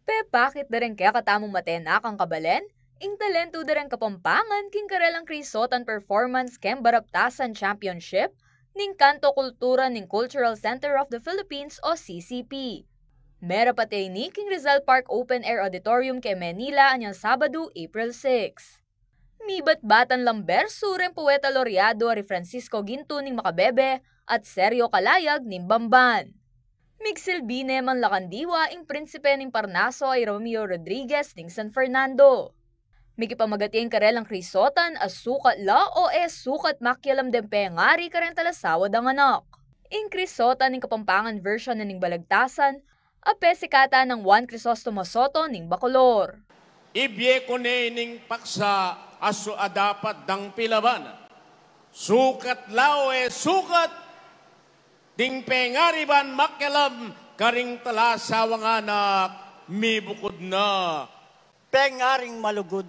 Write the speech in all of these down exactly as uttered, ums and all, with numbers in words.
Pepakit da ring kekatamung Matenakang Kabalen ing talentu da ring Kapampangan king karelang Krisotan Performance keng Baraptasan Championship ning Kanto Kultura ning Cultural Center of the Philippines o C C P. Merapat ya ini king Rizal Park Open Air Auditorium keng Manila anyang Sabadu, April six. Mibatbatan lang bersu reng poeta loreado a ri Francisco Ginto ning makabebe at Sergio Calayag ning bamban. Migsilbi ne man la kang diwa ing prinsipe ning Parnaso a i Romeo Rodriguez ning San Fernando. Mikipamagate ing karelang Krisotan a Sukat La o E Sukat Makialam deng Pengari kareng Talasawa Dang Anak. Ing Krisotan ning Kapampangan version na ning Balagtasan a pesikatan nang Juan Crisostomo Soto ning Bacolor. Ibie ku ne ning paksa a su-, a dapat dang pilabanan. Sukat la o e sukat, ding pengari ban makialam karing Talasawang Anak mibukud na. Pengaring malugud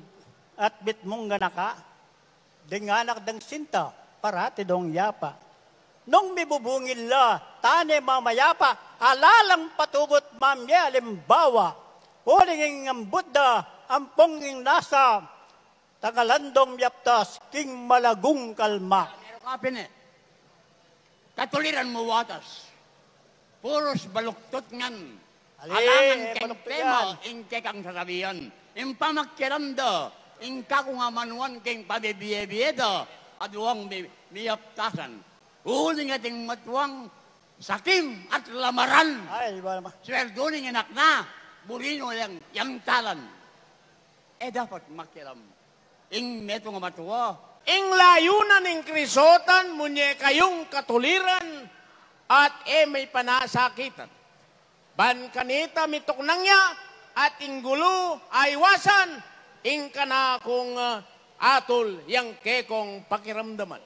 at mitmung ganaka, ding anak dang sinta, parati dong yapa. Nung mibubungil la, tane mamayapa, ala lang patubut mamye alimbawa. Uling ing ambut da, ampong ing nasa, tagalan dong miyaptas, king malagung kalma. Meron ka pin e. Katuliran mu watas. Puros baluktot ngan. Ali, alangan keng baluktot tema, yan. Ing kekang sasabian. Ing pamakialam da, ing kaku nga manuan keng pabibie-bie da, aduang mi-, miyaptasan. Uling ating matuang sakim at lamaran. Ay, iba naman. Sweldo ning anak na, buri no yang, yang talan. E dapat makialam ing metung a matua. Ing layunan ning Krisotan, munye kayung katuliran at e me panasakitan. Ban kanita mituknang ya at ing gulu aiwasan, ing kanakung, ah, atul yang kekong pakiramdaman.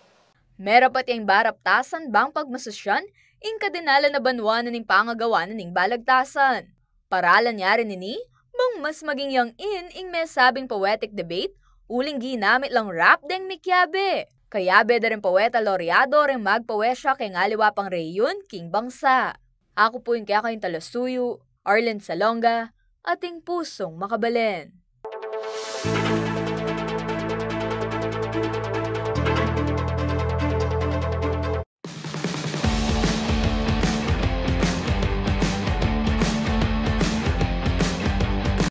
Merapat ya ing Baraptasan bang pagmasusyan ing kadinalan a banua na ning pangagawa na ning Balagtasan. Paralan ya rin ini, bang mas maging yangin ing mesabing poetic debate, uling ginamit lang rap deng mikiabe. Kayabe da ring poeta loreado reng magpawesya keng aliwa pang reyun king bangsa. Aku pu ing kekayung talasuyu, Arlen Salonga, ating pusung makabalen.